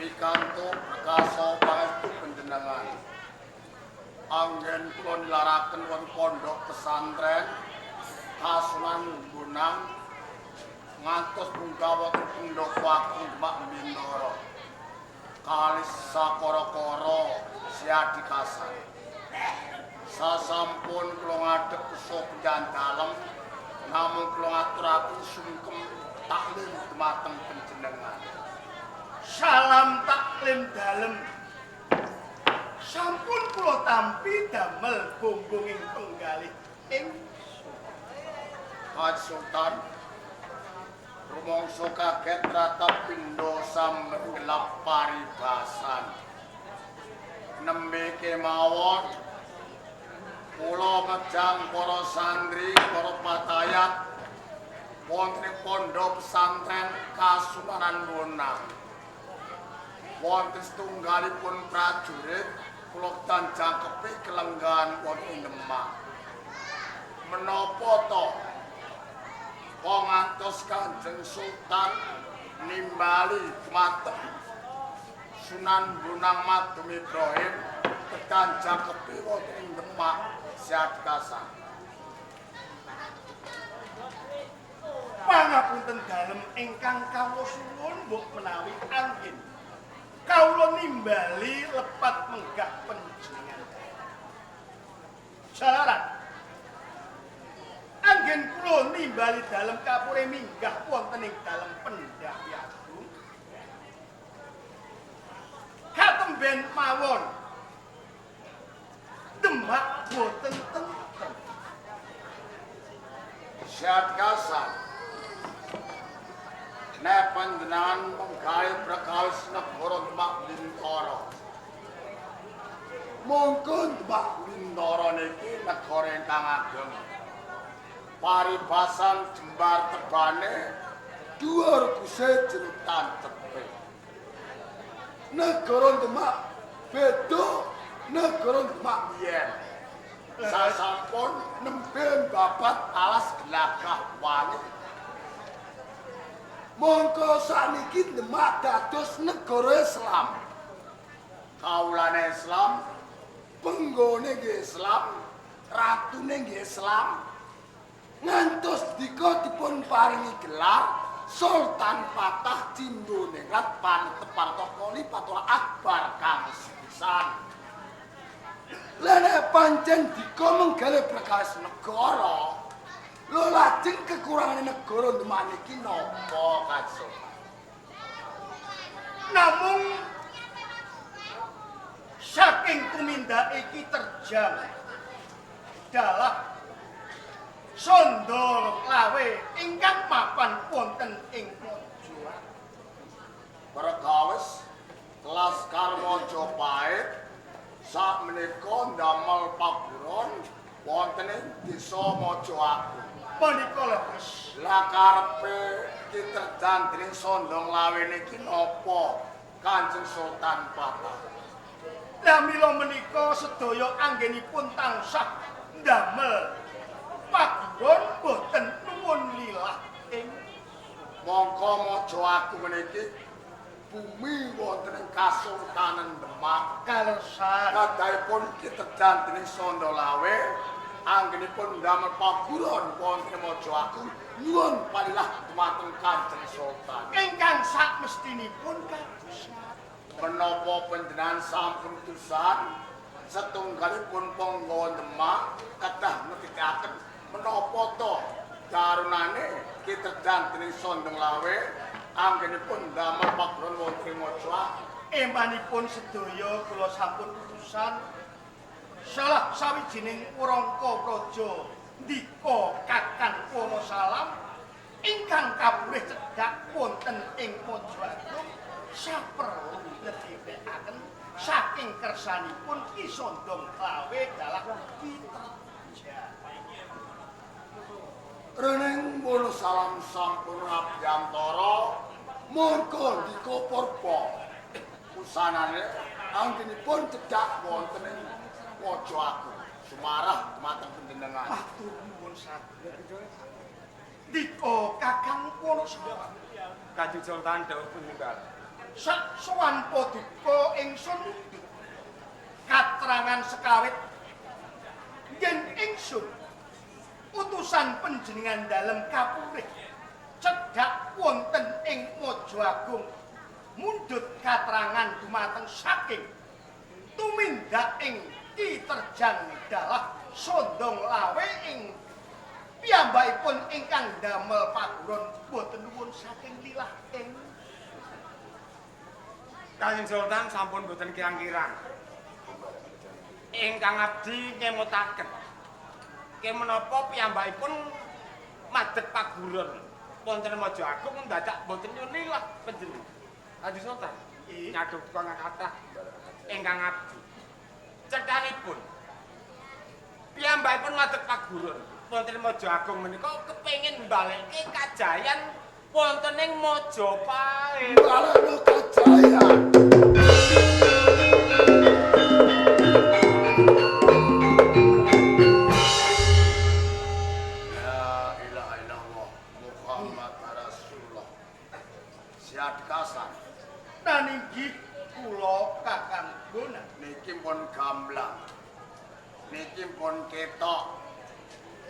Pikantuk rekasa pangestu panjenengan. Anggen kula nilaraken wonten pondok pesantren Kasunan Bonang ngantos munggah wonten pendopo agung Demak Bintara. Kalis sakara-kara siadikasan. Sasampun kula ngadhep kersa penjahan dalem namung kula ngaturaken sungkem taklim dumateng panjenengan. Salam taklim dalem. Sampun kula tampi damel bumbunging penggalih ing Haji Sultan rumangsa kaget ratap pindha samber gelap paribasan. Nembe kemawon kula mejang para santri, para patayat wonten ing pondok pesantren Kasunanan Bonang. Wonten setunggalipun prajurit kula ketan jangkepi kelenggahan wonten ing Demak. Menapa to kok ngantos Kanjeng Sultan nimbali dumateng Sunan Bonang Madum Ibrahim ketan jangkepi wonten ing Demak siadikasan. Pangapunten dalem ingkang kawula suwun mbok menawi anggen kawula nimbali lepat menggah panjenengan. Jalaran anggen kula nimbali dalem kapure minggah wonten ing dalem pendhapi agung. Katemben mawon Demak boten tentrem. Siadikasan. Nek panjenengan menggawe perkawis negara Demak Bintara. Mongko Demak Bintara niki negara ingkang ageng. Paribasan jembar tebane dhuwur guse jero tancepe. Negara Demak beda negara Demak biyen. Sasampun nembe babat alas gelagah wangi. Mongko sakniki Demak dados negara Islam. Kawulane Islam, penggone nggih Islam, ratune nggih Islam. Ngantos dika dipun paringi gelar Sultan Patah Cindoningrat Panetep Partokoli Patola Akbar kang sepisan. Lah nek pancen dika menggalih perkawis negara, lho lajeng kekurangane negara Demak niki napa Kanjeng Sultan? Namung saking tumindak iki terjang dalah sondol lawe ingkang mapan wonten ing Mojoa. Perkawis Laskar Majapahit sakmenika ndamel paguron wonten ing desa Mojoagung. Menika leres. Lah karepe kiterjan dening Sondong Lawe niki napa Kanjeng Sultan Patah? Lah mila menika sedaya anggenipun tansah ndamel paguron boten nuwun lilah ing Mongko Mojoagung meniki bumi wonten ing Kasultanan Demak. Kaleresan. Kadahipun kiterjan dening Sondong Lawe anggenipun ndamel paguron wonten ing Mojoagung nyuwun palilah dumateng Kanjeng Sultan. Ingkang sakmestinipun kadusan. Menapa panjenengan sampun tusan setunggalipun panggawa Demak kedah ngetikaken menapa to darunane kiterjan dening Sondong Lawe anggenipun ndamel paguron wonten ing Mojoagung. Emanipun sedaya kula sampun putusan salah sawijining warangka praja ndika Kakang Wonosalam ingkang kapurih cedhak wonten ing Mojoagung saperlu ngetikaken saking kersanipun Ki Sondong Lawe dalah Kiterja. Rening Wonosalam sampun abiyantara mongko ndika purba pusanane anggenipun cedhak wonten ing Mojoagung. Sumarah dumateng panjenengan. Matur nuwun sanget. Ndika Kakang Wonosalam. Kanjeng Sultan dawuh pun nimbal. Sak sowan paduka ingsun mundhut katrangan sekawit yen ingsun utusan panjenengan dalem kapurih cedhak wonten ing Mojo Agung mundhut katrangan dumateng saking tumindak ing Ki Terjang Dalah Sondong Lawe ing piyambakipun ingkang damel paguron boten nuwun saking lilah ing Kanjeng Sultan sampun boten kirang-kirang. Ingkang abdi ngemutaken. Ke menapa piyambakipun madhep paguron wonten Mojo Agung mendadak boten nyuwun lilah panjenengan. Kanjeng Sultan nyadong tukang kathah ingkang abdi. Cethanipun piyambakipun madhep paguron wonten Mojo Agung menika kepengin mbalekke kajayan wonten ing Majapahit. Balekno kajayan. La ilaha illallah Muhammad Rasulullah. Siap kasar. Naninggih kula Kakang Bonan. Niki pun gamblang. Niki pun ketok.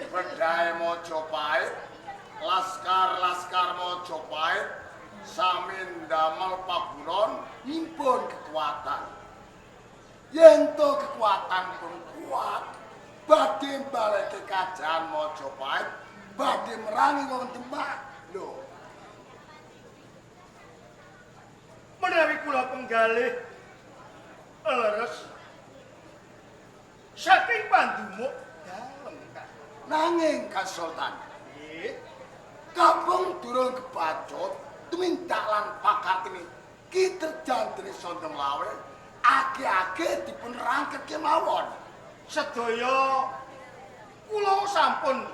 Bedhae Majapahit, laskar-laskar Majapahit sami ndamel paguron nyimpun kekuatan. Yen to kekuatan pun kuat, badhe mbalekke kajayan Majapahit, badhe merangi wong Demak. Lho, menawi kula penggalih leres saking pandumuk dalem Kang. Nanging Kang Sultan, nggih, kabung durung kebacut tumindak lan pakartine Ki Terjang dening Sondong Lawe age-age dipun rangket kemawon. Sedaya kula sampun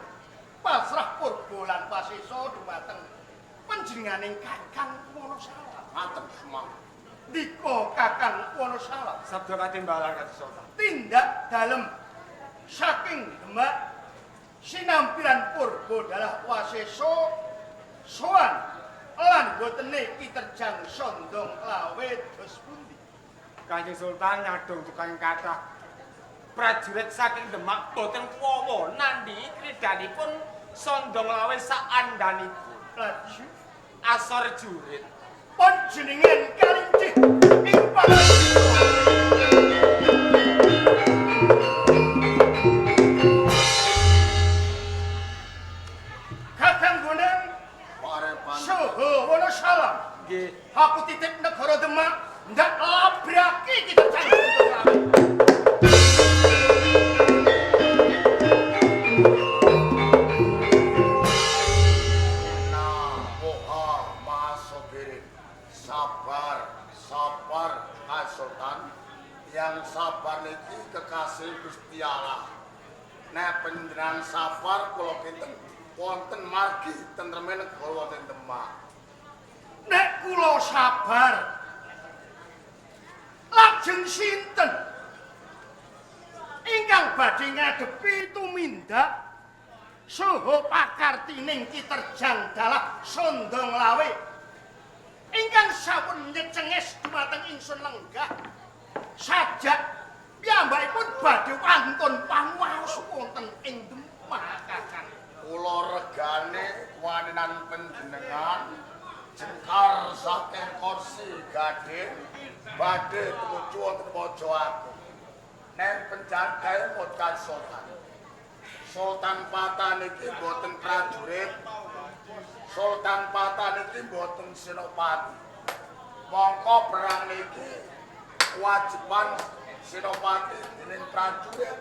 pasrah purba lan pasesa dumateng panjenenganing Kakang Wonosalam. Ngaten semang. Ndika Kakang Wonosalam, Sabda katimbalan Kanjeng Sultan. Tindak dalem saking Demak sinampiran purba dalah wasesa sowan lan botene Ki Terjang Sondong Lawe dos pundi? Kanjeng Sultan nyadong tukang kathah prajurit saking Demak boten kuwawa nandhingi kridhanipun Sondong Lawe saandhanipun. Laju asor jurit panjenengan kalincih ing pangandika. Kakang Bonang saha Wonosalam. Nggih. Aku titip negara Demak ndak labraki Ki Terjang Sondong Lawe. Sabar, sabar Kang Sultan. Yang sabar niki kekasih Gusti Allah. Nek panjenengan sabar kula kinten wonten margi tentreme negara wonten Demak. Nek kula sabar lajeng sinten ingkang badhe ngadepi tumindak saha pakartining Ki Terjang Dalah Sondong Lawe ingkang sampun nyecenges dumateng ingsun lenggah sajak piyambakipun badhe wantun panguwaos wonten ing Demak Kakang. Kula regane waninan panjenengan jengkar saking kursi gading badhe tumuju wonten Mojo Agung. Nek penjagae Kanjeng Sultan. Sultan Patah niki mboten prajurit. Sultan Patah niki mboten senopati. Mongko perang niki kewajiban senopati dening prajurit.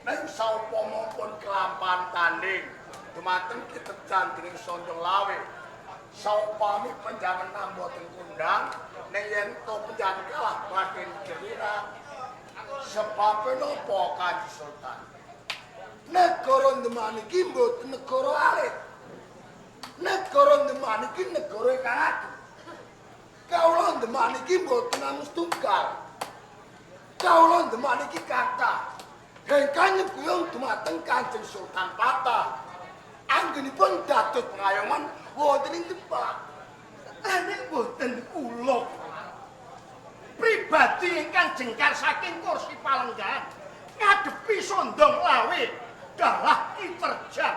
Ning saupama pun kelampahan tanding dumateng Ki Terjang dening Sondong Lawe. Saupami panjenengan mboten kundang ning yen to panjenengan kalah badhe cerita. Sebabe napa Kanjeng Sultan? Negara Demak niki mboten negara alit. Negara Demak niki negara ingkang ageng. Kawula Demak niki mboten namung setunggal. Kawula Demak niki kathah. Ingkang nyeguyung dumateng Kanjeng Sultan Patah. Anggenipun dados pengayoman wonten ing Demak. Nek mboten kula pribadi ingkang jengkar saking kursi palenggahan ngadepi sondong lawe dalah Ki Terjang.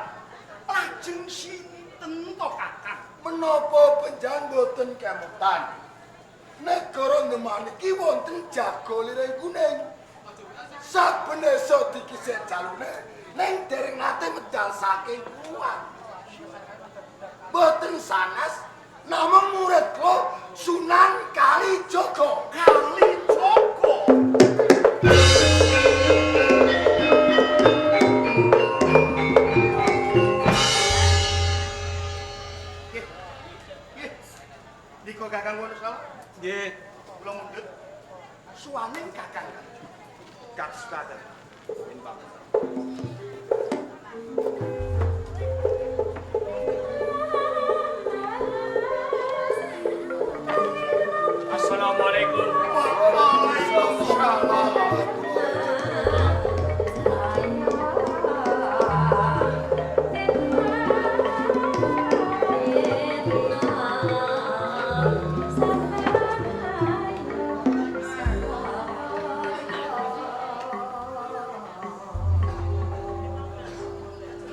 Lajeng sinten to Kakang? Menapa panjenengan boten kemutan? Negara Demak niki wonten jago lireng kuning. Saben desa dikisek jalune ning dereng nate medal saking kuwan. Boten sanes namung murid kula Sunan Kalijaga. Kalijaga. Nggih. Nggih. Nika Kakang Wonosala? Nggih. Kula mundhut. Suwaning Kakang. Kados katen. Assalamualaikum. Waalaikumsalam.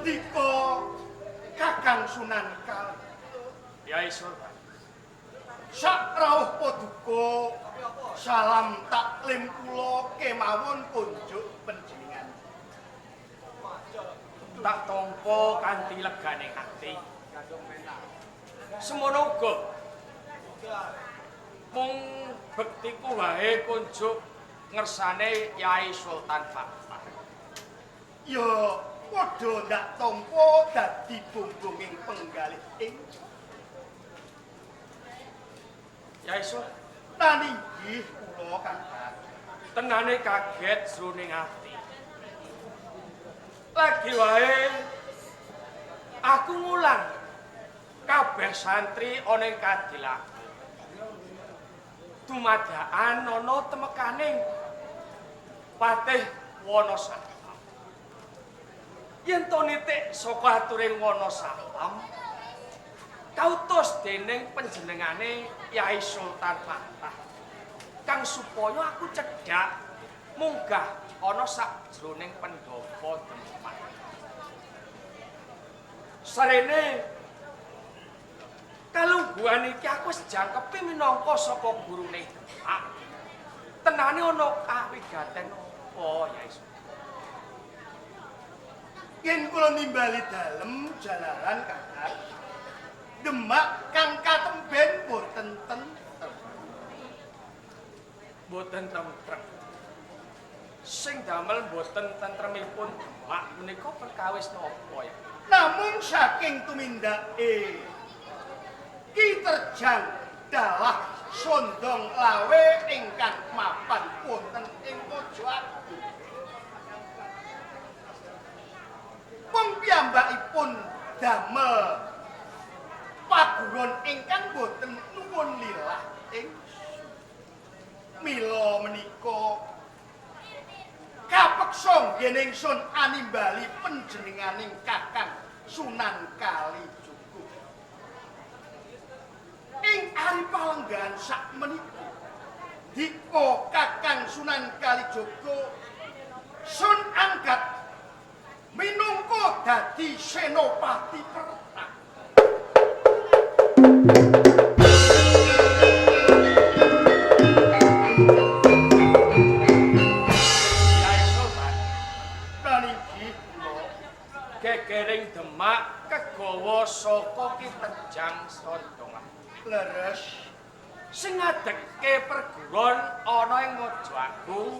Dika Kakang Sunan Kali. Yai Sultan. Sak rawuh paduka salam taklim kula kemawon kunjuk panjenengan. Tak tampa kanthi legane ati. Semono uga mung bektiku wae kunjuk ngersane Yai Sultan Fatah. Ya padha ndak tampa dadi bumbunging penggalih ing Yai Sultan taninggih kula Kakang. Tenane kaget jroning ati. Lagi wae aku ngulang kabeh santri ana ing kadilaku. Dumadakan ana temekaning Patih Wonosalam. Yen to nitik saka aturing Wonosalam kautus dening panjenengane Yai Sultan Fatah kang supaya aku cedhak munggah ana sakjroning pendopo Demak. Sarene kalungguhan iki aku wis jangkepi minangka saka gurune Demak. Tenane ana kawigaten apa Yai Sultan? Yen kula nimbali dalem jalaran Kakang, Demak kang katemben boten tentrem. Boten tentrem. Sing damel boten tentremipun Demak menika perkawis napa ya? Namung saking tumindake Ki Terjang dalah sondong lawe ingkang mapan wonten ing Mojo Agung. Mung piyambakipun damel paguron ingkang boten nuwun lilah ing mila menika kapeksa nggih ingsun animbali panjenenganing Kakang Sunan Kalijaga. Ing ari palenggahan sak menika dika Kakang Sunan Kalijaga sun angkat minangka dadi senopati pertama. Yai Sultan, Taninggih kula gegering Demak kegawa saka Ki Terjang Sondong. Leres. Sing ngadegke perguruan ana ing Mojo Agung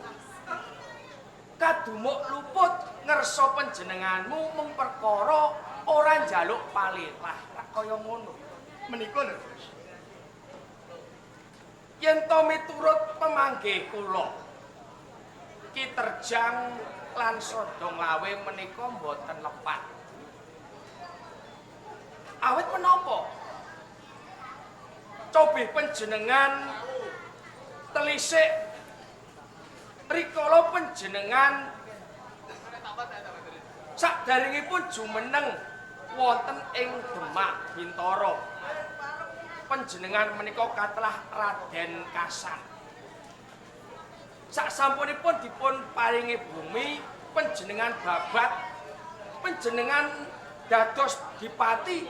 kadumuk luput ngersa panjenenganmu mung perkara ora njaluk palirah kaya ngono. Menika leres. Yen to miturut pemanggih kula Ki Terjang lan Sondong Lawe menika mboten lepat. Awit menapa? Cobi panjenengan telisik rikala panjenengan sakderengipun jumeneng wonten ing Demak Bintara. Panjenengan menika katelah Raden Kasan. Sak sampunipun dipun paringi bumi panjenengan babat, panjenengan dados dipati.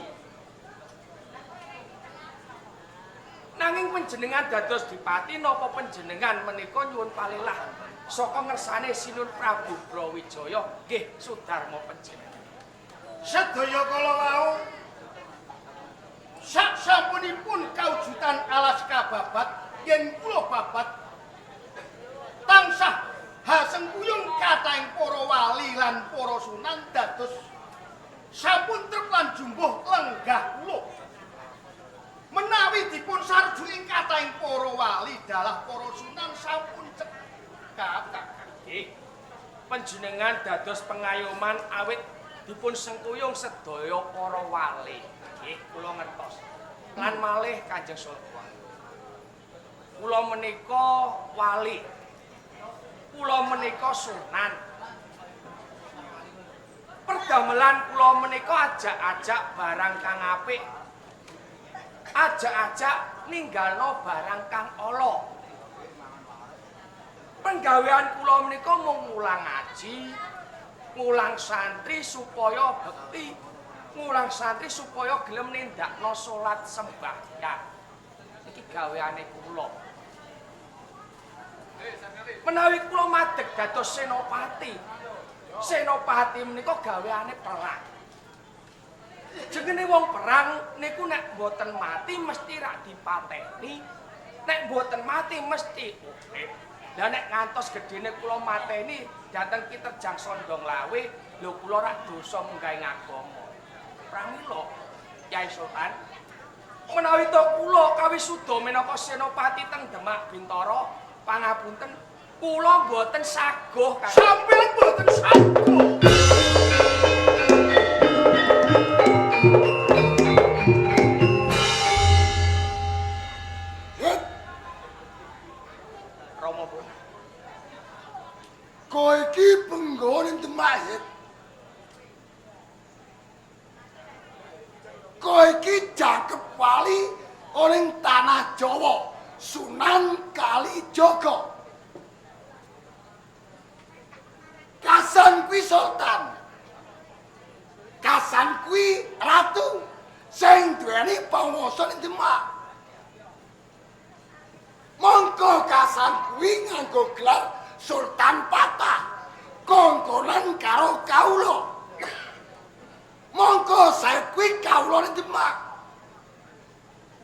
Nanging panjenengan dados dipati napa panjenengan menika nyuwun palilah saka ngersane Sinun Prabu Brawijaya nggih Sudarma panjenengan. Sedaya kala wau sak sampunipun kawujudan alas kababat yen kula babat tansah hasengkuyung kathahing para wali lan para sunan dados sampun trep lan jumbuh lenggah kula. Menawi dipun sarjuking kathahing para wali dalah para sunan sampun cekap. Nggih. Panjenengan dados pengayoman awit dipun sengkuyung sedaya para wali. Nggih, kula ngertos. Lan malih Kanjeng Sultan. Kula menika wali. Kula menika sunan. Perdamelan kula menika ajak-ajak barang kang apik. Ajak-ajak ninggalno barang kang ala. Penggawean kula menika mung ngulang ngaji, ngulang santri supaya bekti, ngulang santri supaya gelem nindakno salat sembahyang. Iki gaweane kula. Menawi kula madeg dados senopati, senopati menika gaweane perang. Jenenge wong perang niku nek mboten mati mesti rak dipateni, nek mboten mati mesti urip. Lah nek ngantos gedhene kula mateni dhateng Ki Terjang Sondong Lawe, lho kula rak dosa munggahe agama. Pramila Kyai Sultan, menawi to kula kawisuda minangka senopati teng Demak Bintara, pangapunten kula mboten saguh. Sampeyan mboten saguh. Rama pun. Kowe iki penggone Demak. Kowe iki jangkep wali ning tanah Jawa, Sunan Kalijaga. Kasan kuwi sultan. Kasan kuwi ratu sing duweni panguwasa ning Demak. Mongko kasan kuwi nganggo gelar Sultan Patah, kongkonan karo kawula. Mongko sae kuwi kawula ning Demak.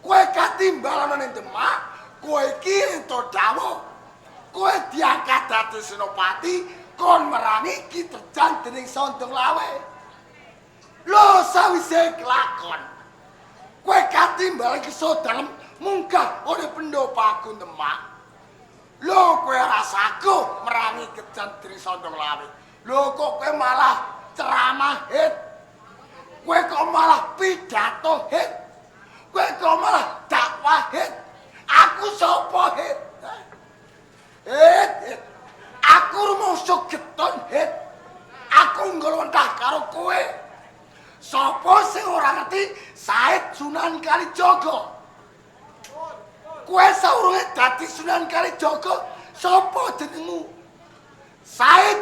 Kowe katimbalan ning Demak, kowe iki entuk dawuh. Kowe diangkat dadi senopati kon merangi Ki Terjang dening Sondong Lawe. Lho sawise kelakon, kowe katimbalan kersa dalem munggah oleh pendopo agung Demak. Lho kowe ora saguh merangi Kejan dening Sondong Lawe. Lho kok kowe malah ceramah hit. Kowe kok malah pidato hit. Kowe kok malah dakwah hit. Aku sapa hit? Hit, hit. Aku rumangsa geton hit. Aku nggolontah karo kowe. Sapa sing ora ngerti Said Sunan Kalijaga? Kowe saurunge dadi Sunan Kalijaga, sapa jenengmu? Said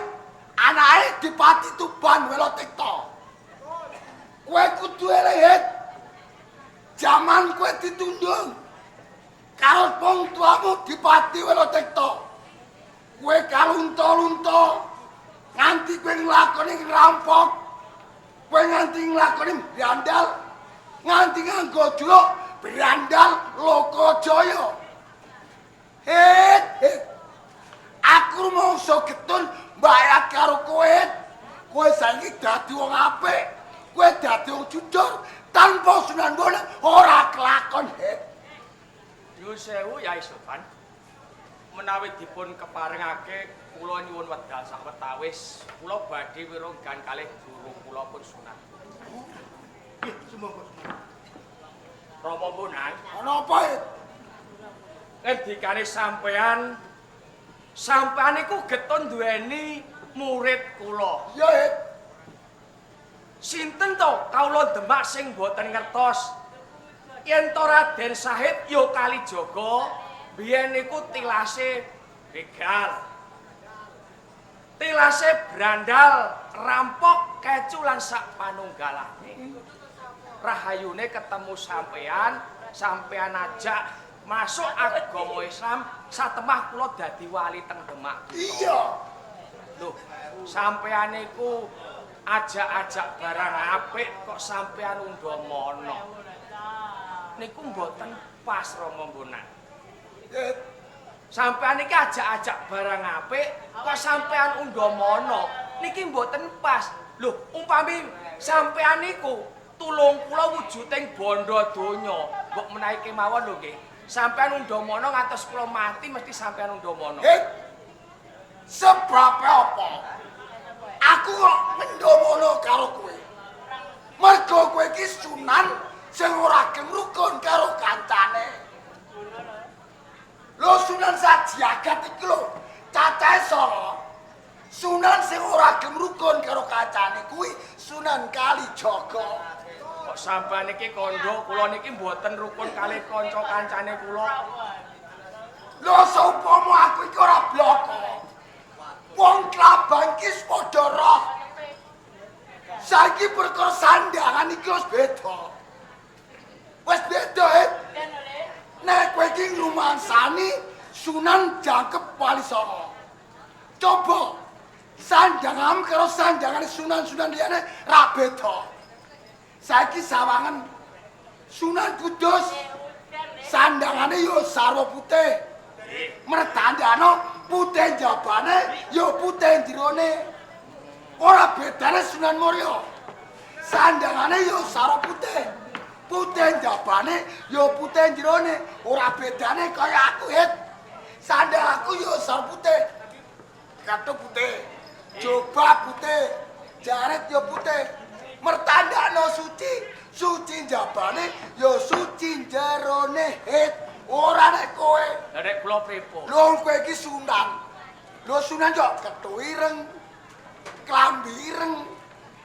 anake Dipati Tuban Welotikta. Kowe kudu eling. Jaman kowe ditundung karo wong tuamu Dipati Welotikta. Kowe kalunta-lunta nganti kowe nglakoni ngerampok, kowe nganti nglakoni brandal, nganti nganggo juluk brandal Lokajaya. Het, het. Aku rumangsa getun mbayat karo kowe. Kowe saiki dadi wong apik, kowe dadi wong jujur, tanpa Sunan Bonang ora kelakon het. Nyuwun sewu Yai Sultan. Menawi dipun keparengake kula nyuwun wedal sawetawis, kula badhe wironggan kalih guru kula pun Sunan. Nggih, sumangga. Rama Bonang, ana apa het? Ngendikane sampean, sampean iku getun duweni murid kula. Iya, het. Sinten to kawula Demak sing mboten ngertos yen to Raden Sahid ya Kalijaga biyen niku tilase Begal. Tilase brandal, rampok, kecu lan sak panunggalane. Rahayune ketemu sampean, sampean ajak masuk agama Islam, satemah kula dadi wali teng Demak. Iya. Loh, sampean niku ajak-ajak barang apik kok sampean undhamana. Niku mboten pas Rama Bonang. Sampean niki ajak-ajak barang apik kok sampean undhamana. Niki mboten pas. Loh, umpami sampean niku tulung kula wujuding bondo donya, mbok menawi kemawon lho nggih. Sampean undhamana ngantos kula mati mesti sampean undhamana. Sebab apa? Aku kok ngendomono karo kowe. Mergo kowe iki sunan sing ora gelem rukun karo kancane. Lho Sunan Sajiagat iki lho, cacahe 9. Sunan sing ora gelem rukun karo kancane kuwi Sunan Kalijaga. Kok sampean iki kandha kula niki mboten rukun kalih kanca kancane kula. Lho saupama aku iki ora bloko. Wong klabang iki padha roh. Saiki perkara sandangan iki wis beda. Wis beda, Het. Nek kowe iki ngrumangsani Sunan Jangkep Wali Songo. Coba sandangan karo sandangane sunan-sunan liyane ra beda. Saiki sawangan Sunan Kudus sandangane yo sarwa putih. Mertandano putih jabane yo putih jerone. Ora bedane Sunan Muria. Sandangane yo sarwa putih. Putih jabane yo putih jerone. Ora bedane kaya aku, Het. Sandang aku yo sarwa putih. Kathuk putih. Jobah putih. Jaret yo putih. Mertandano suci, suci jabane yo suci jerone, Het. Ora nek kowe. Lah nek kula pripun? Lho kowe iki sunan. Lho sunan yo kethu ireng, klambi ireng,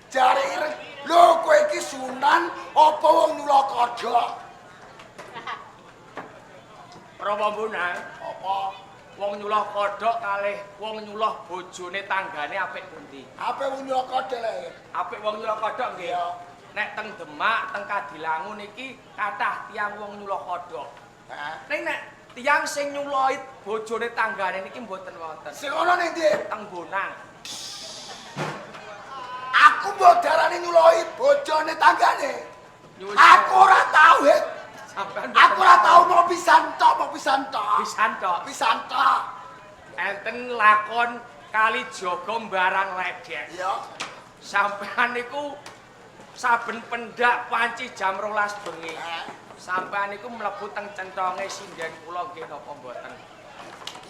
jare ireng. Lho kowe iki sunan apa wong nyula kodhok? Rama Bonang, apa? Wong nyulah kodhok kalih wong nyulah bojone tanggane apik pundi? Apik wong nyulah kodhok lho. Apik wong nyulah kodhok nggih. Nek teng Demak, teng Kadilangu niki kathah tiyang wong nyulah kodhok. Heeh. Ning nek tiyang sing nyulahi bojone tanggane niki mboten wonten. Sing ana ning ndi? Teng Bonang. Aku mbok darani nyulahi bojone tanggane. Aku ora tau, Het. Aku ora tau mau pisan tok, mau pisan tok. Pisan tok. Pisan tok. Enten lakon Kalijaga mbarang ledek. Iya. Sampean niku saben pendak wanci jam 12 bengi. Sampean niku mlebu teng centonge sinden kula nggih napa mboten?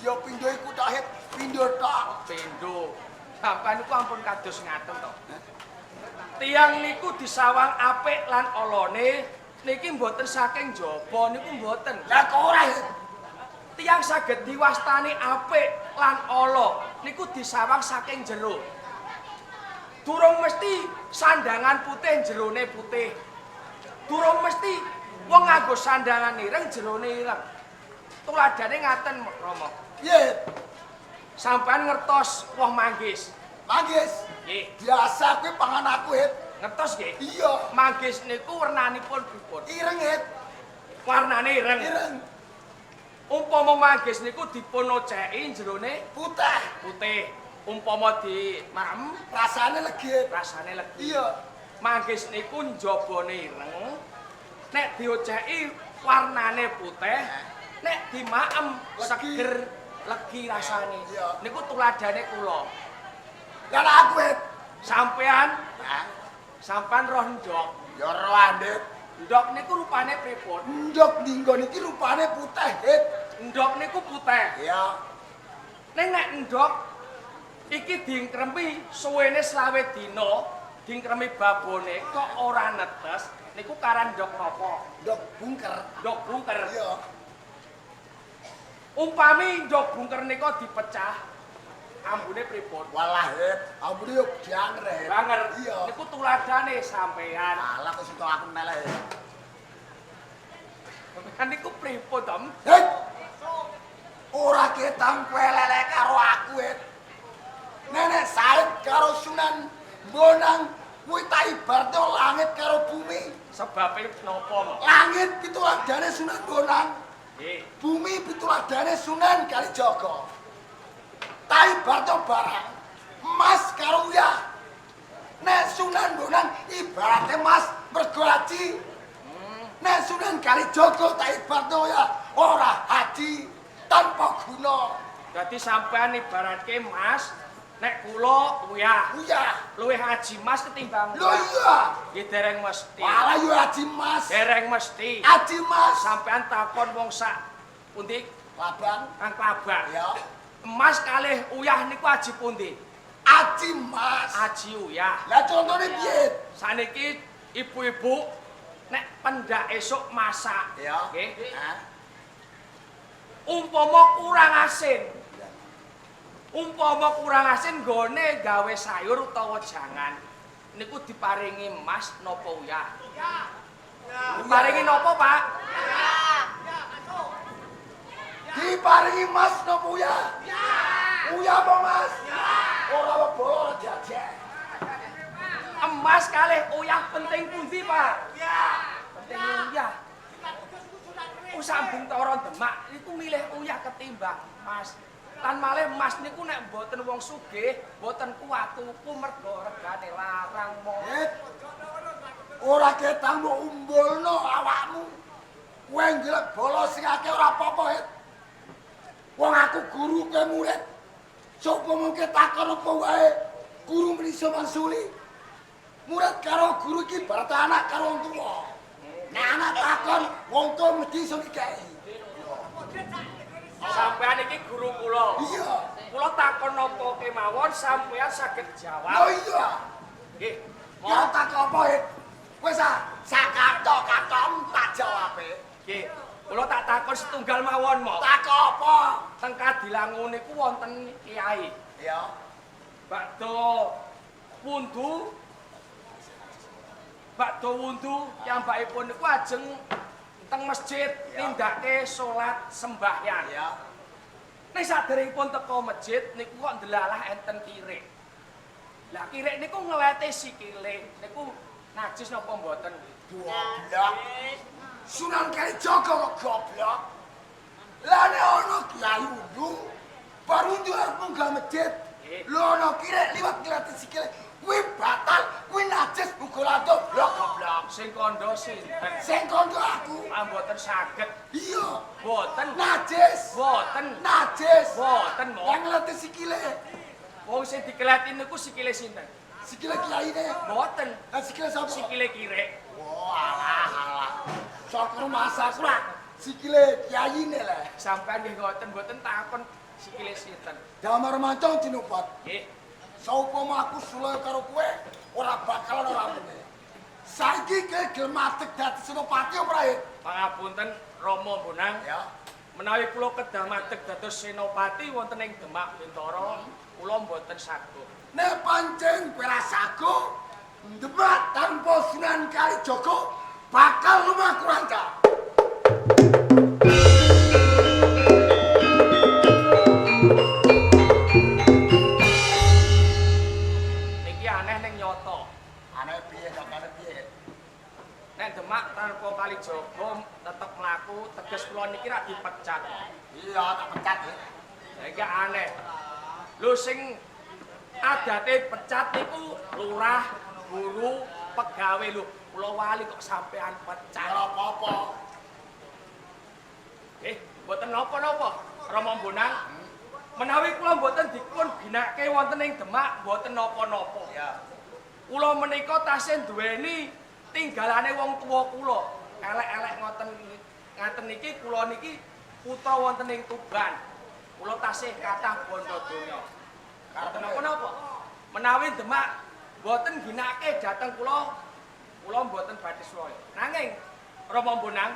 Ya pindho iku tok, Het. Pindho tok. Pindho. Sampean niku ampun kados ngaten to. Tiyang niku disawang apik lan olone niki mboten saking jaba niku mboten. Lah kok ora, Het? Tiyang saged diwastani apik lan ala niku disawang saking jero. Durung mesti sandangan putih jerone putih. Durung mesti wong nganggo sandangan ireng jerone ireng. Tuladhane ngaten, Rama. Piye? Sampean ngertos woh manggis. Manggis? Nggih. Biasa kuwi pangan aku, Het. Ngertos nggih? Iya. Manggis niku wernanipun pripun? Ireng, Het. Warnane ireng. Ireng. Umpama manggis niku dipun oceki jerone putih. Putih. Umpama di maem rasane legi. Rasane legi. Iya. Manggis niku njabane ireng. Nek dioceki warnane putih, nek dimaem seger legi rasane. Niku tuladhane kula. Lah aku, Het. Sampean? Sampean roh ndok. Ya roh, Andit. Ndok niku rupane pripun? Ndok dinggon iki rupane putih, Het. Ndok niku putih. Iya. Ning nek ndok iki diengkremi suwene 20 dina, diengkremi babone kok ora netes, niku karan ndok napa? Ndok bungker. Ndok bungker. Iya. Umpami ndok bungker nika dipecah, ambune pripun? Walah, Het, ambune yo banger, Het. Banger. Iya. Niku tuladhane sampean. Alah kok sito aku meleh. Sampean niku pripun, Tom? Het. Ora ketang kowe lelek karo aku. Nenek Said karo Sunan Bonang kuwi tak ibaratno langit karo bumi. Sebabe napa, Mo? Langit pituladane Sunan Bonang. Nggih. Bumi pituladane Sunan Kalijaga. Tak ibaratno barang emas karo uyah. Nek Sunan Bonang ibarate mas mergo haji. Nek Sunan Kalijaga tak ibaratno ya ora haji tanpa guna. Dadi sampean ibaratke mas, nek kula uyah. Uyah. Luwih haji mas ketimbang Lho iya. Nggih dereng mesti. Walah yo haji mas. Dereng mesti. Haji mas. Sampean takon wong sak pundi? Klabang. Kang Klabang. Ya. Emas kalih uyah niku aji pundi? Aji mas. Aji uyah. Lah contone piye? Saniki ibu-ibu nek pendak esuk masak. Ya. Nggih. Hah? Umpama kurang asin. Umpama kurang asin nggone gawe sayur utawa jangan. Niku diparingi emas napa uyah? Diparingi napa, Pak? Diparingi mas napa uyah? Uyah apa mas? Ora apa ora jajek. Emas kalih uyah penting pundi, Pak? Penting uyah. Usah Bintara Demak niku milih uyah ketimbang emas. Lan malih emas niku nek mboten wong sugih, mboten kuat tuku mergo regane larang mo. Ora ketang mbok umbulno awakmu. Kowe ngelek bala sing akeh ora apa-apa, Het. Wong aku guru kowe murid. Sopo mungke takon apa wae, guru meni iso mangsuli. Murid karo guru iki ibarat anak karo wong tuwa. Nek anak takon, wong tuwa mesti iso ngekeki. Sampean iki guru kula. Iya. Kula takon napa kemawon sampean saged jawab. Lho iya. Nggih. Ya takon apa, Het? Wis ah, sakatok-katok tak jawabe. Nggih. Kula tak takon setunggal mawon, Mo. Takon apa? Teng Kadilangu niku wonten kiai. Iya. Bakdo wundu piyambakipun niku ajeng teng masjid nindakake salat sembahyang. Iya. Nek saderengipun teko masjid niku kok ndelalah enten kirik. Lah kirik niku ngelete sikile niku najis napa mboten? Goblok. Sunan Kalijaga kok goblok. Lah nek ana kiai wundu, baru wundu arep munggah masjid. Lho ana kirik liwat ngelete sikile, kuwi batal, kuwi najis uga lado blok goblok. Sing kandha sinten? Sing kandha aku. Ah mboten saged. Iya. Mboten. Najis. Mboten. Najis. Mboten, Mo. Lah ngelete sikile. Wong sing dikeleti niku sikile sinten? Sikile kiyaine. Mboten. Lah sikile sapa? Sikile kirik. Oh, alah alah. Sok rumasa aku lah. Sikile kiyaine lah. Sampeyan nggih ngoten mboten takon sikile sinten. Damar mancong dinupat. Nggih. Saupama aku sulaya karo kowe, ora bakalan ora rampung. Saiki kowe gelem madeg dadi senopati apa ora? Pangapunten Rama Bonang. Ya. Menawi kula kedah madeg dados senopati wonten ing Demak Bintara, kula mboten saguh. Nek pancen kowe ora saguh, Demak tanpa Sunan Kalijaga bakal lumaku rancak. Niki aneh ning nyata. Aneh piye kakane piye? Nek Demak tanpa Kalijaga tetep mlaku, teges kula niki rak dipecat. Iya, tak pecat. Lah iki aneh. Lho sing adate pecat niku lurah, guru, pegawe lho. Kula wali kok sampean pecat. Ora apa-apa. Mboten napa-napa, Rama Bonang. Menawi kula mboten dipun ginake wonten ing Demak, mboten napa-napa. Iya. Kula menika tasih duweni tinggalane wong tuwa kula. Elek-elek ngoten ngaten niki kula niki putra wonten ing Tuban. Kula tasih kathah bondo donya. Mboten napa-napa. Menawi Demak mboten ginake dhateng kula, kula mboten badhe suwaya. Nanging Rama Bonang,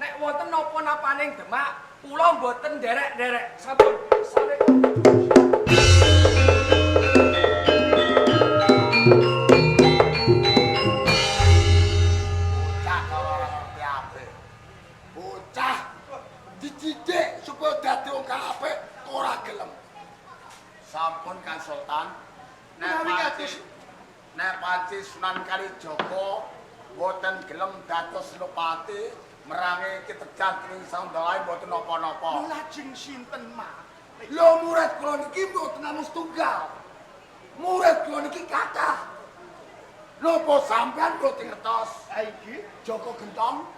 nek wonten napa-napane ing Demak, kula mboten nderek-nderek. Sampun. Assalamualaikum. Bocah karo ora ngerti apik. Bocah dididik supaya dadi wong kang apik, ora gelem. Sampun kan Sultan. Nek panci Sunan Kalijaga mboten gelem dados senopati merangi Ki Terjan dening Sondolawe mboten napa-napa. Lajeng sinten malih? Lho murid kula niki mboten namung setunggal. Murid kula niki kathah. Napa sampean mboten ngertos? Ha iki Joko Gentong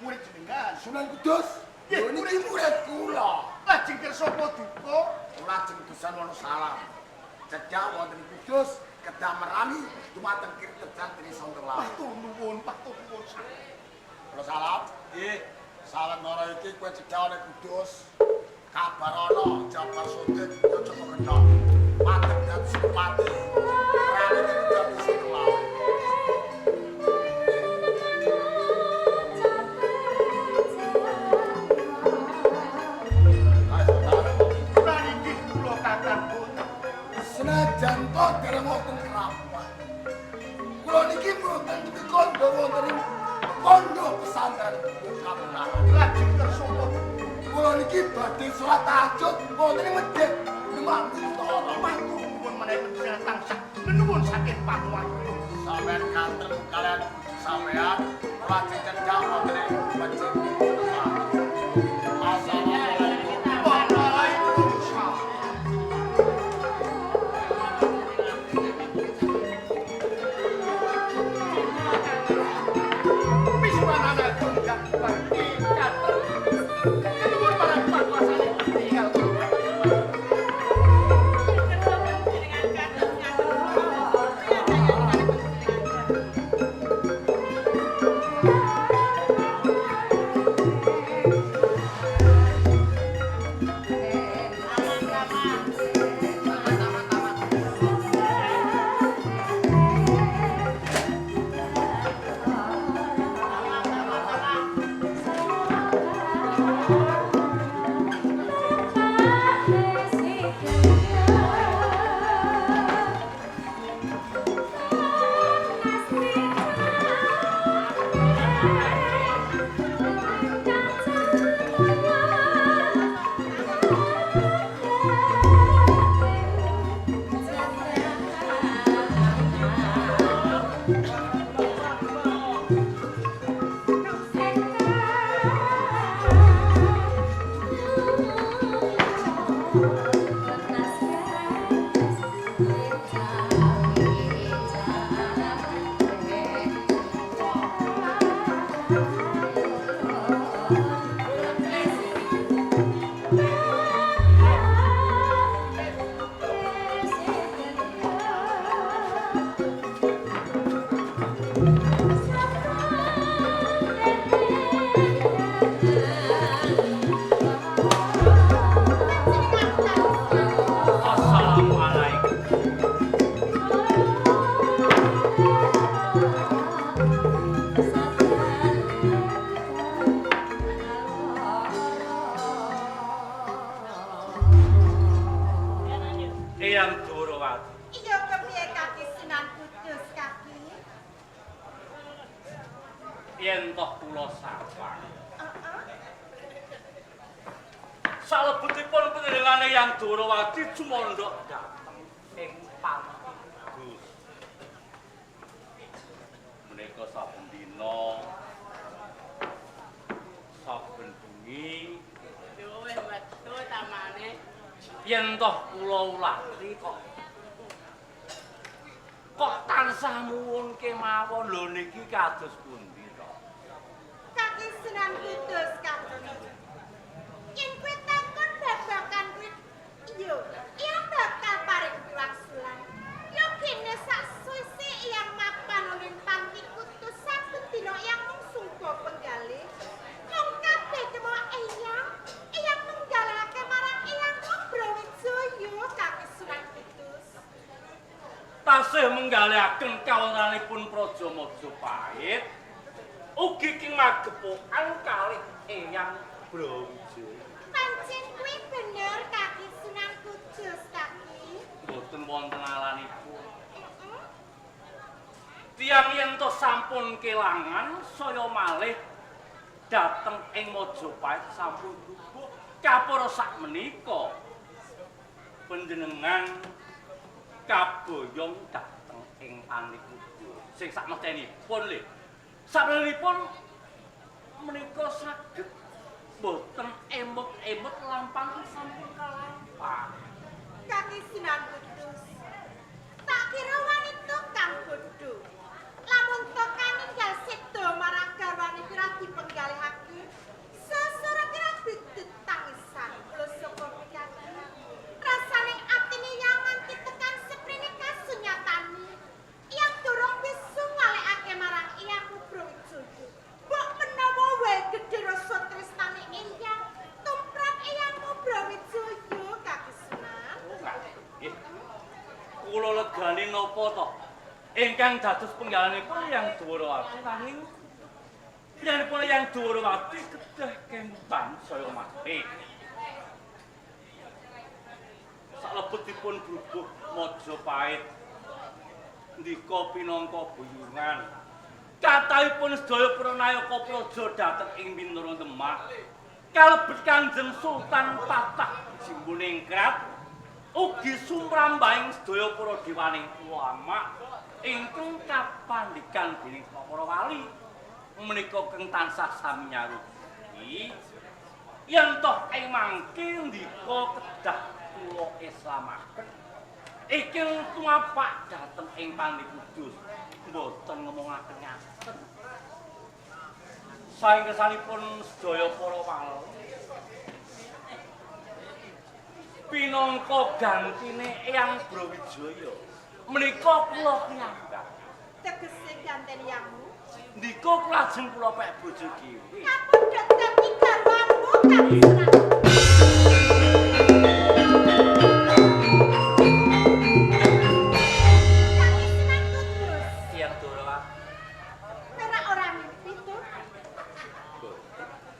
murid jenengan. Sunan Kudus. Lho niki murid kula. Lajeng kersa paduka lajeng dusan Wonosalam. Cedhak wonten Kudus kedah merangi dumateng Ki Terjan dening Sondolawe. Matur nuwun, matur nuwun. Kula salam. Nggih. Sawetara iki kowe cedhak oleh Kudus. Kabar ana Jafar Sodik Joko Gentong. Madeg dadi senopati. Merangi Ki Terjan dening Sondolawe. Senajan to dereng wonten kerapuhan. Kula niki mboten dikandha wonten ing pondok pesantren Kabupaten. Lajeng kersa paduka. Kula niki badhe salat tahajud wonten ing masjid Demak Bintoro. Matur nuwun menawi panjenengan tansah nenuwun saking panguwasa. Sampeyan kanten kalian sampeyan lajeng cedhak wonten ing masjid Demak. Assalamualaikum. Waalaikumsalam. Wismanana tunggak bakti kater. Kenuwun marang panguwasane tinggal. Assalamualaikum. Eyang Dwarawati. Iya kepiye Kaki Sunan Kudus Kaki? Yen toh kula sawang. Heeh. Salebetipun panjenengane Eyang Dwarawati jumandhak dhateng ing panti Kudus. Menika saben dina saben bengi Luwih metu tamane. Yen toh kula ulati kok tansah muwun kemawon lho niki kados pundi to? Kaki Sunan Kudus Kaki. Yen kowe takon babagan kuwi iya, iya bakal paring piwangsulan. Yo kene sak suwise eyang mapan ning panti Kudus saben dina eyang mung sungka penggalih. Mung kabeh kemo eyang, eyang menggalake marang Eyang Brawijaya Kaki Sunan Kudus. Tasih menggalihaken kawontenanipun Praja Majapahit ugi king magepokan kalih Eyang Brawijaya. Pancen kuwi bener Kaki Sunan Kudus Kaki. Mboten wonten alanipun. Heeh. Tiyang yen to sampun kelangan saya malih dhateng ing Majapahit sampun rubuh kapara sak menika. Panjenengan kaboyong dhateng ing Panikudus sing sakmesthenipun lho. Sakmenika menika saged boten emut-emut lampang sampun kalampah. Kaki Sunan Kudus. Tak kira wanita kang bodho. Lamun to kaninggal seda marang garwane kira dipenggalihake. Sesora kira bidut tangisan kula saka pikati. Rasane atine yang nganti tekan seprene kasunyatane. Yang durung bisa ngalekake marang Eyang Brawijaya. Mbok menawa wae gedhe rasa tresnane Eyang tumrap Eyang Brawijaya Kaki Sunan. Nggih. Kula legani napa to? Ingkang dados penggalanipun Eyang Dwarawati nanging pilihanipun Eyang Dwarawati kedah kemutan saya mati. Salebetipun brubuh Majapahit ndika pinangka buyungan. Kathahipun sedaya para nayaka praja dhateng ing Minara Demak. Kalebet Kanjeng Sultan Patah Jimpuningkrat ugi sumrambahing sedaya para dewaning ulama ingkang kapandikan dening para wali menika keng tansah sami nyarugi yen toh ing mangke ndika kedah kula islamaken ingkang tumapak dhateng ing Panikudus mboten ngomongaken ngaten. Saking kesanipun sedaya para wali pinangka gantine Eyang Brawijaya menika kula piyambak. Tegese ganten yangmu ndika kula ajeng kula pek bojo dhewe. Kapundhut dadi garwamu Kaki Sunan. Kaki Sunan Kudus. Eyang Dwarawati. Perak ora mimpi to.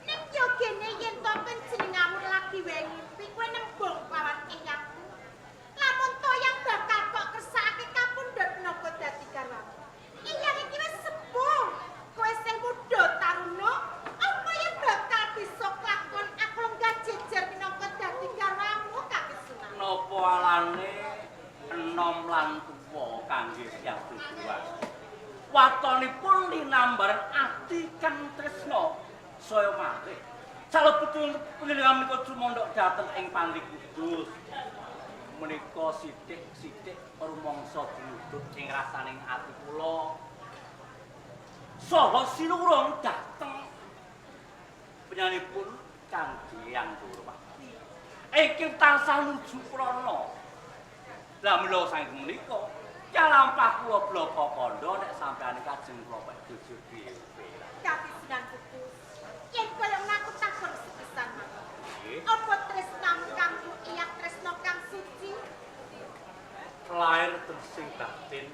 Ning yogene yen to panjenenganmu lagi wae ngimpi kowe nembung lawan eyangku. Lamun to yang bakal kok kersakake kapundhut napa dadi garwamu. Eyang iki wis sepuh. Kowe sing muda taruna, apa yang bakal bisa klakon aku lenggah jejer minangka dadi garwamu Kaki Sunan? Napa alane enom lan tuwa kangge siang tujuan. Watonipun linambaran ati kang tresna saya malih. Salebetipun panjenengan menika cumandhak dhateng ing Panikudus. Menika sithik-sithik rumangsa dinudut ing rasaning ati kula. Saha sinuwun dhateng panjenenganipun kangge Eyang Dwarawati. Ingkang tansah nuju prana. Lah mila saking menika kalampah kula blaka kandha nek sampeyan kajeng kula pek bojo dhewe. Kaki Sunan Kudus. Yen kaya ngaku takon sepisan mawon. Nggih. Apa tresnamu kanggo Eyang tresna kang suci? Lair tersing batin.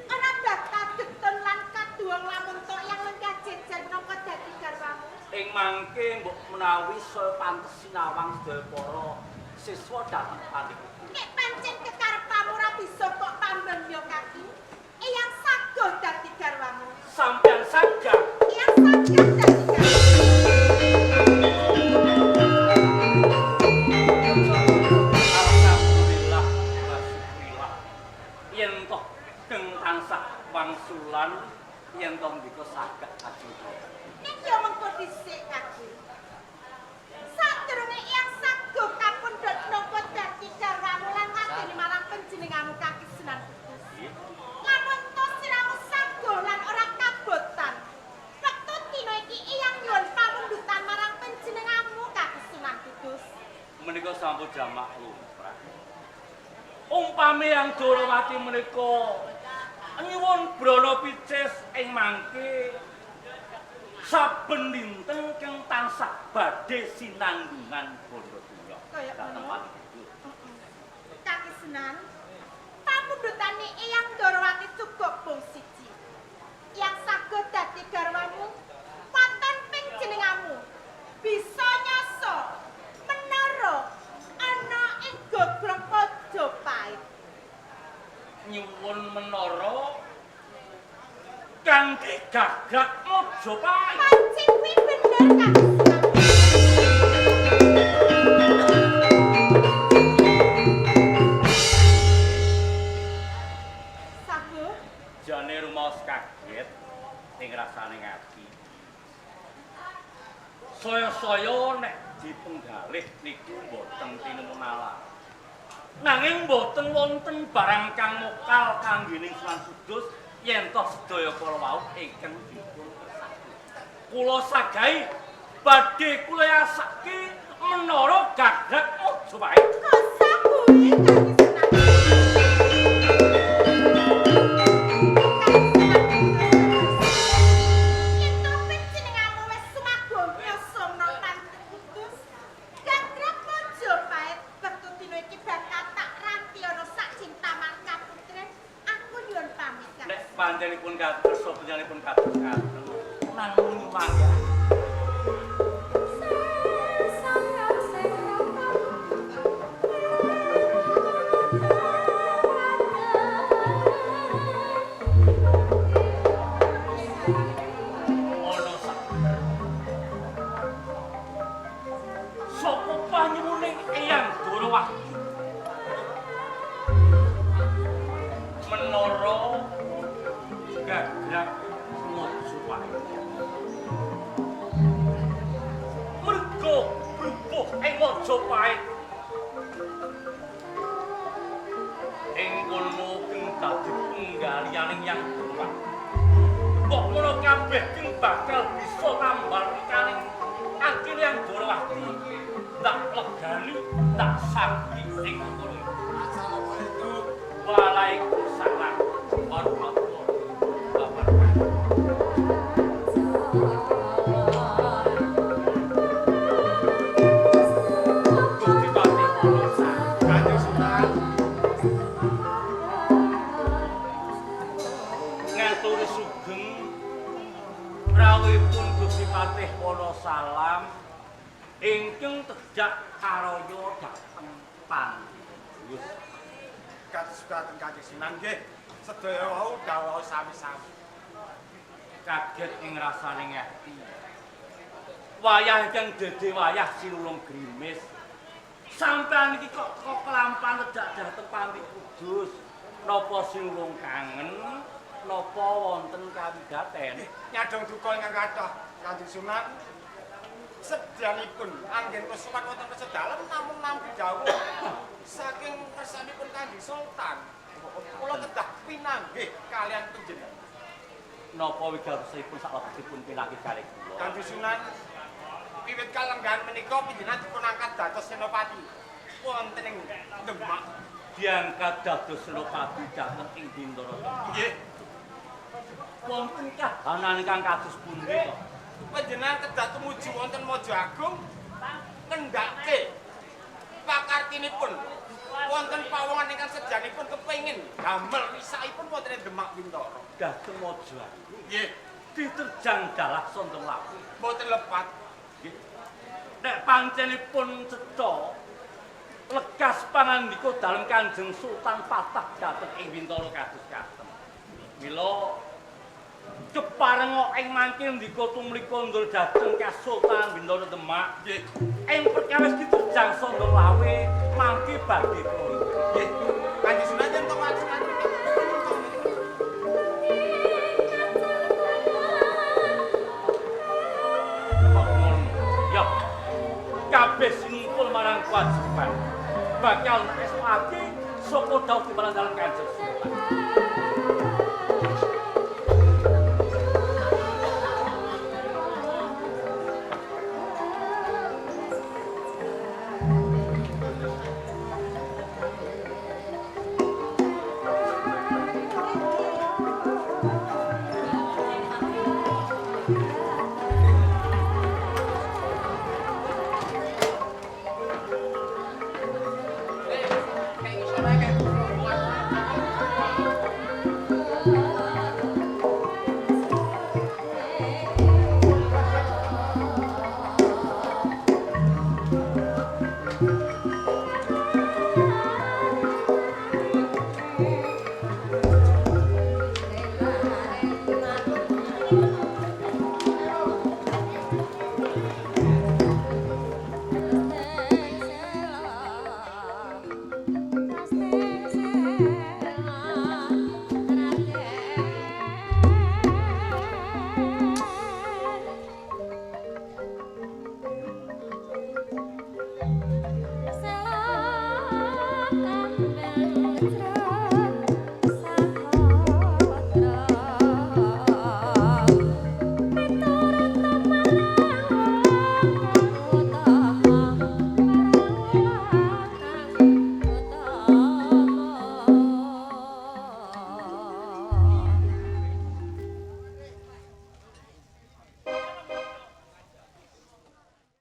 Ora bakal getun lan kaduwung lamun to yang lenggah jejer minangka dadi garwamu. Ing mangke mbok menawi saya pantes sinawang sedaya para siswa dhateng Panikudus. Nek pancen kekarepanmu ora bisa kok pamben ya Kaki. Eyang saguh dadi garwamu. Sampeyan sagah. Eyang sagah dadi garwamu. Alhamdulillah wa syukurillah. Yen toh keng tansah wangsulan yen toh ndika saged ajeng kula. Ning ya mengko dhisik Kaki. Sadurunge Eyang saguh kapundhut napa dadi garwamu lan ngadeni marang panjenenganmu Kaki Sunan Kudus. Nggih. Lamun to siramu saguh lan ora kabotan. Wektu dina iki Eyang nyuwun pamundutan marang panjenenganmu Kaki Sunan Kudus. Menika sampun jamak lumrah. Umpami Eyang Dwarawati menika nyuwun brana picis ing mangke saben dinten keng tansah badhe sinanggungan bondo dunya. Kaya Dhateng ngono. Panikudus. Kaki Sunan, pamundhutane Eyang Dwarawati cukup bung siji. Yang saguh dadi garwamu, waton panjenenganmu bisa nyasa menara ana ing gogrong Majapahit. Nyuwun menara kangge gagrak Majapahit. Pancen kuwi bener Kaki Sunan. Nanging mboten wonten barang kang mokal kangge Sunan Kudus yen toh sedaya kala wau ingkang dipun kersake. Kula sagahi badhe kula yasake menara gagrak Majapahit. Kosa kuwi Kanjeng Sunan. Yen to panjenenganmu wis sumagonya sono Panti Kudus, gagrak Majapahit wektu dina iki bakal tak ranti ana sak cintaman kaputren. Aku nyuwun pamit. Nek panjenenganipun kados panjenenganipun kados ngaten nanging mangga. Ana sak saka panyuwuning Eyang Darawati menara gagrak Majapahit merga brubuh ing Majapahit ing kono keng dadi penggalianing Yang Darawati. Mbok menawa kabeh keng bakal bisa tambal ikaning atine Yang Darawati tak legani tak sangki ing kono. Assalamualaikum. Waalaikumsalam warahmatullahi wabarakatuh. Gusti Patih Wonosa, Kanjeng Sultan. Ngaturi sugeng rawuhipun Gusti Patih Wonosalam ingkang tejak karaya dhateng Panti Kudus. Kados dhateng Kanjeng Sunan nggih. Sedaya wau dawuh sami-sami. Kaget ing rasane ati. Wayah ingkang dede wayah sinulung grimis. Sampeyan iki kok kelampan ledak dhateng Panti Kudus. Napa sinulung kangen? Napa wonten kawigaten? Nyadong duka ingkang kathah Kanjeng Sunan. Sedyanipun anggen kesuwan wonten pesedalem namung nampi dawuh saking kersanipun Kanjeng Sultan. Kula kedah pinanggih kalian panjenengan. Napa wigatosipun saklebetipun pinanggih kalih kula? Kanjeng Sunan, wiwit kalenggahan menika panjenengan dipun angkat dados senopati wonten ing Demak. Diangkat dados senopati dhateng ing Bintara. Nggih. Wonten kahanan ingkang kados pundi to? Panjenengan kedah tumuju wonten Mojo Agung ngendhake pakartinipun wonten pawongan ingkang sejanipun kepengin damel risakipun wonten ing Demak Bintara. Dhateng Mojo Agung. Nggih. Diterjang dalah sondong laku. Mboten lepat. Nggih. Nek pancenipun cetha lekas pangandika dalem Kanjeng Sultan Fatah dhateng ing Bintara kados katen. Mila keparenga ing mangke ndika tumrika ndul dhateng Kasultan Bintara Demak. Nggih. Ing perkawis diterjang sondong lawe mangke badhe kula. Nggih. Kanjeng Sunan yen to kajengan. Kok ngono? Ya. Kabeh sinungkul marang kewajiban. Bakal esokake saka dawuh timbalan dalem Kanjeng Sultan.